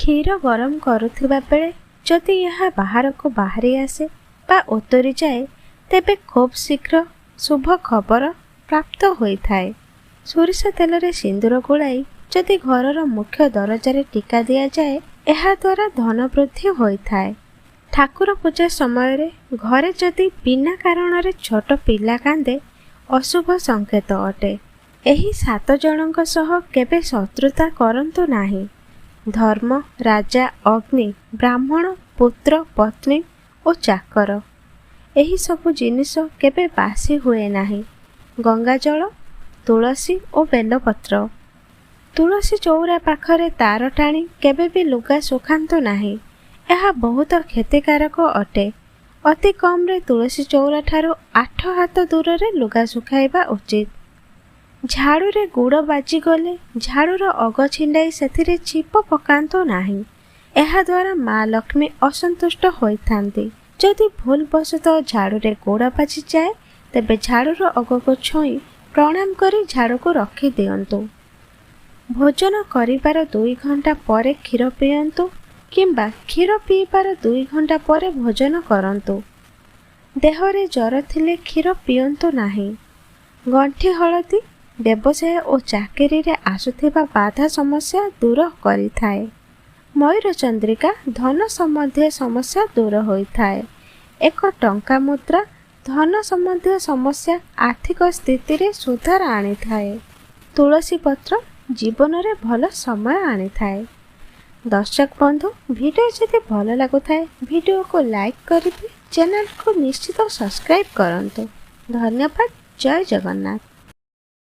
କ୍ଷୀର ଗରମ କରୁଥିବା ବେଳେ ଯଦି ଏହା ବାହାରକୁ ବାହାରି ଆସେ ବା ଉତୁରିଯାଏ, ତେବେ ଖୁବ୍ ଶୀଘ୍ର ଶୁଭ ଖବର ପ୍ରାପ୍ତ ହୋଇଥାଏ। ସୋରିଷ ତେଲରେ ସିନ୍ଦୁର ଗୋଳାଇ ଯଦି ଘରର ମୁଖ୍ୟ ଦରଜାରେ ଟୀକା ଦିଆଯାଏ, ଏହାଦ୍ୱାରା ଧନ ବୃଦ୍ଧି ହୋଇଥାଏ। ଠାକୁର ପୂଜା ସମୟରେ ଘରେ ଯଦି ବିନା କାରଣରେ ଛୋଟ ପିଲା କାନ୍ଦେ, ଅଶୁଭ ସଂକେତ ଅଟେ। ଏହି 7 ଜଣଙ୍କ ସହ କେବେ ଶତ୍ରୁତା କରନ୍ତୁ ନାହିଁ। ଧର୍ମ, ରାଜା, ଅଗ୍ନି, ବ୍ରାହ୍ମଣ, ପୁତ୍ର, ପତ୍ନୀ ଓ ଚାକର। ଏହିସବୁ ଜିନିଷ କେବେ ବାସି ହୁଏ ନାହିଁ। ଗଙ୍ଗାଜଳ, ତୁଳସୀ ଓ ବେଲପତ୍ର। ତୁଳସୀ ଚଉରା ପାଖରେ ତାର ଟାଣି କେବେ ବି ଲୁଗା ଶୁଖାନ୍ତୁ ନାହିଁ। ଏହା ବହୁତ କ୍ଷତିକାରକ ଅଟେ। ଅତି କମ୍ରେ ତୁଳସୀ ଚଉରା ଠାରୁ 8 ହାତ ଦୂରରେ ଲୁଗା ଶୁଖାଇବା ଉଚିତ। ଝାଡ଼ୁରେ ଗୁଡ଼ ବାଜିଗଲେ ଝାଡ଼ୁର ଅଗ ଛିଣ୍ଡାଇ ସେଥିରେ ଛିପ ପକାନ୍ତୁ ନାହିଁ। ଏହାଦ୍ୱାରା ମା ଲକ୍ଷ୍ମୀ ଅସନ୍ତୁଷ୍ଟ ହୋଇଥାନ୍ତି। ଯଦି ଭୁଲବଶତଃ ଝାଡ଼ୁରେ ଗୋଡ଼ ବାଜିଯାଏ, ତେବେ ଝାଡ଼ୁର ଅଗକୁ ଛୁଇଁ ପ୍ରଣାମ କରି ଝାଡ଼ୁକୁ ରଖିଦିଅନ୍ତୁ। ଭୋଜନ କରିବାର 2 ଘଣ୍ଟା ପରେ କ୍ଷୀର ପିଅନ୍ତୁ କିମ୍ବା କ୍ଷୀର ପିଇବାର 2 ଘଣ୍ଟା ପରେ ଭୋଜନ କରନ୍ତୁ। ଦେହରେ ଜ୍ୱର ଥିଲେ କ୍ଷୀର ପିଅନ୍ତୁ ନାହିଁ। ଗଣ୍ଠି ହଳଦୀ ବ୍ୟବସାୟ ଓ ଚାକିରିରେ ଆସୁଥିବା ବାଧା ସମସ୍ୟା ଦୂର କରିଥାଏ। ମୟୂର ଚନ୍ଦ୍ରିକା ଧନ ସମ୍ବନ୍ଧୀୟ ସମସ୍ୟା ଦୂର ହୋଇଥାଏ। ଏକ ଟଙ୍କା ମୁଦ୍ରା ଧନ ସମ୍ବନ୍ଧୀୟ ସମସ୍ୟା, ଆର୍ଥିକ ସ୍ଥିତିରେ ସୁଧାର ଆଣିଥାଏ। ତୁଳସୀ ପତ୍ର ଜୀବନରେ ଭଲ ସମୟ ଆଣିଥାଏ। ଦର୍ଶକ ବନ୍ଧୁ, ଭିଡ଼ିଓ ଯଦି ଭଲ ଲାଗୁଥାଏ, ଭିଡ଼ିଓକୁ ଲାଇକ୍ କରିବେ, ଚ୍ୟାନେଲକୁ ନିଶ୍ଚିତ ସବସ୍କ୍ରାଇବ୍ କରନ୍ତୁ। ଧନ୍ୟବାଦ। ଜୟ ଜଗନ୍ନାଥ।